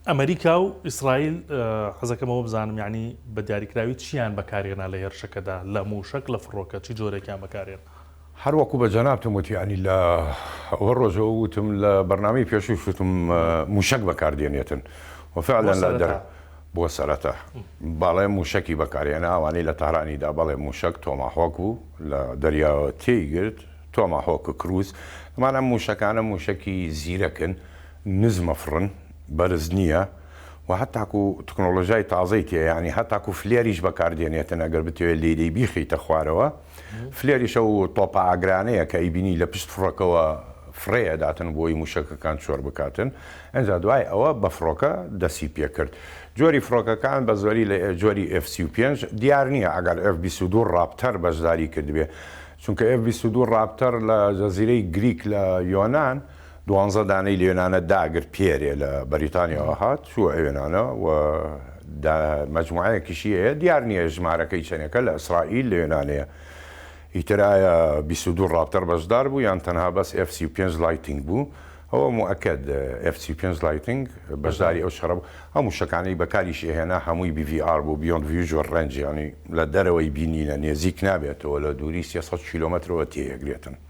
ئەمریکا و ئیسرائیل حەزەکەم ئەوە بزانم یانی بە دیاریکراوی چیان بەکارهێنا لە هێرشەکەدا لە مووشەک لە فڕۆکە چی جۆرێکیان بەکارهێنا؟ هەر وەکو بە جەنابتم وت یانی لە ئەوە ڕۆژەوە وتم لە بەرنامەی پێشووش وتم مووشەک بەکار دێنێتن و فعلا لە دەر بۆ سەرەتا بەڵێ مووشەکی بەکارهێنا ئەوانەی لە تارانی دا بەڵێ مووشەک تۆماهۆک بوو لە دەریاوە تێی گرت تۆماهۆک کروز ئەمان ئەم مووشەکانە مووشەکی زیرەکن نزمە فڕن بەرز نییە و هەتاکو تکنۆلۆژیای تازەی تێ یانی هەتاکو flare یش بەکار دێنێتن ئەگەر بتەوێت لێی دەی بیخەیتە خوارەوە flare یش ئەو تۆپە ئاگرانەیە کە ئەیبینی لە پشت فڕۆکەوە فڕێ ئەداتن بۆی موشەکەکان چۆر بکاتن ئەنجا دوای ئەوە بە فڕۆکە دەسی پێکرد جۆری فڕۆکەکان بە زۆری لە جۆری ئێف 35 دیار نییە ئەگەر ئێف 22 ڕاپتەر بەشداری کردبێ چونکە ئێف 22 ڕاپتەر لە جەزیرەی گریک لە یۆنان دوانزە دانەی لێنانە داگرت پێرێ لە بەریتانیاوە هات چووە ئەوێنانە و دا مەجموعەیەکیشی هەیە دیار نییە ژمارەکەی چەنێکە لە ئیسرائیل لێنانەیە ئیتر ئایا 22 ڕاپتەر بەشدار بوو یان تەنها بەس ئێف 35 لایتنگ بوو ئەوە موئەکەد ئێف 35 لایتنگ بەشداری ئەو شەڕە بوو ئەو موشەکانەی بەکاریش ئەهێنا هەمووی بی ڤی ئاڕ بوو beyond visual range یانی لە دەرەوەی بینینە نێزیک نابێتەوە لە دووری 300 کیلۆمەترەوە تێیەگرێتن.